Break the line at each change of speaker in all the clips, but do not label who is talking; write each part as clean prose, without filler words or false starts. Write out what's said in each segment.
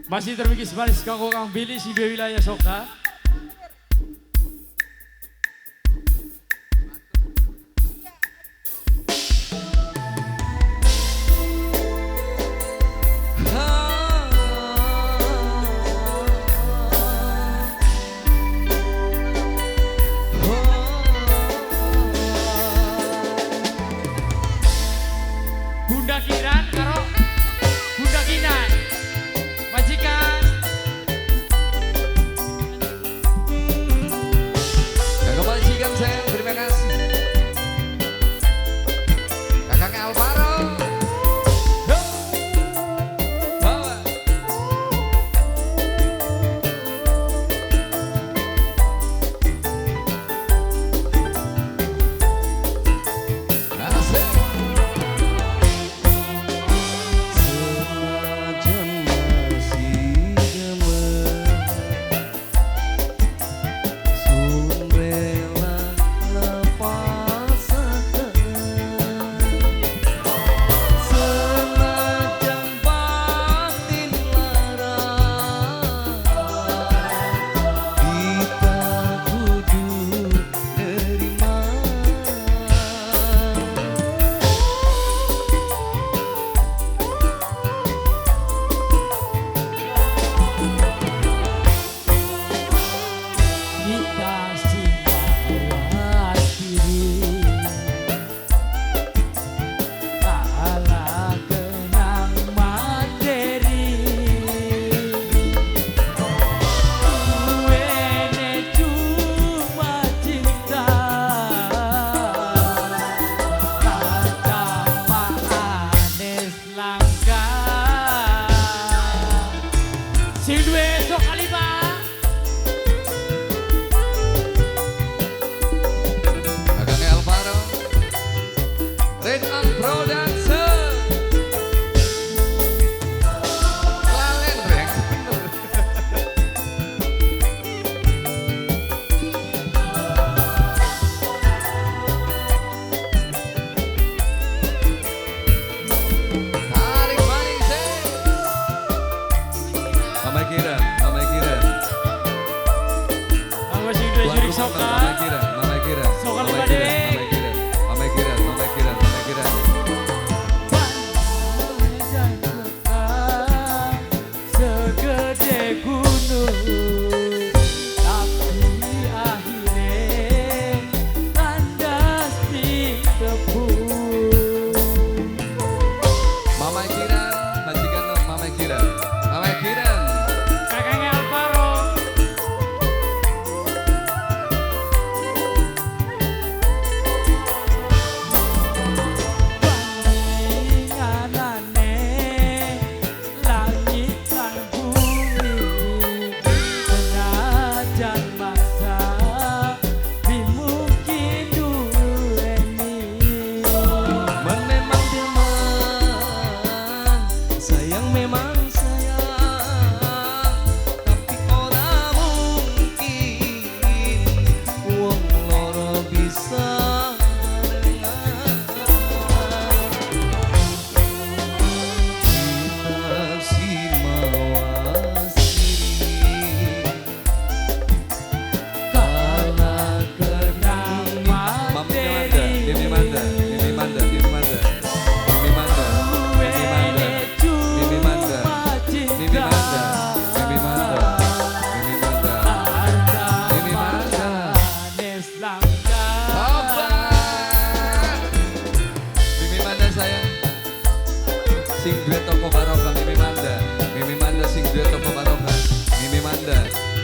Masih terbingkis manis kanggo Kang Billy si wilayah Soka. Bunda Kiran karo Bunda Kinan. Majikan.
Kakak majikan sayang, terima kasih. Kakak Alvaro. Bawa. Asik.
Sing duwe sok kalima.
Kakaknya Alvaro, Red and Production. Lalen rek. Tarik maning sih. Mama Kiran, Mama Kiran.
Aku sing duwe jurik soka.
Mama Kiran, Mama Kiran.
Soka
Mama
lima
Kiran,
dewe.
Mama Kiran, Mama Kiran, Mama Kiran, Mama Kiran.
Segede gunung, tapi akhirnya kandas di tepu.
Mama Kiran, majikan lo, Mama Kiran, Mama Kiran.
Kakaknya Alvaro. Bandinganane langit lan bumi, senajan maksa dimungkin duweni.
Memang demen, sayang memang sayang, tapi ora mungkin wong loro bisa barengan. Kita si mawas diri,
Kalah kenang materi.
Mimi Manda, Mimi Manda, Mimi Manda, Mimi Manda, Mimi Manda, Mimi Manda, Mimi Manda, Mimi Manda, Mimi Manda, Mimi Manda. Opa! Mimi Manda sayang. Sing duwe toko barokah Mimi Manda, Mimi Manda sing duwe toko barokah, Mimi Manda,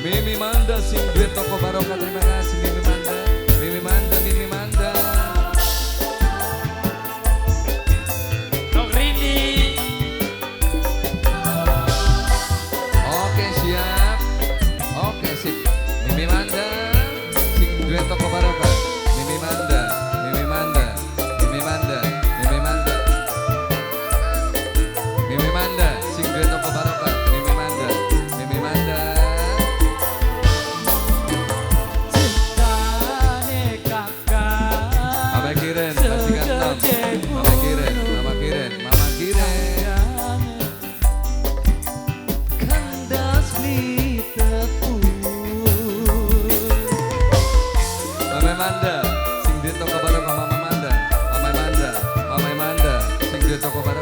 Mimi Manda sing duwe toko barokah. Terima kasih Mimi Manda, Mimi Manda, Mimi Manda.
Dok Rini.
Oke siap, oke sip. Mimi Manda, sing duwe toko barokah. Mimi Manda, Mimi Manda, Mimi Manda, Mimi Manda, Mimi Manda, sing duwe toko barokah. Mimi Manda, Mimi Manda.
Cinta
duwe toko.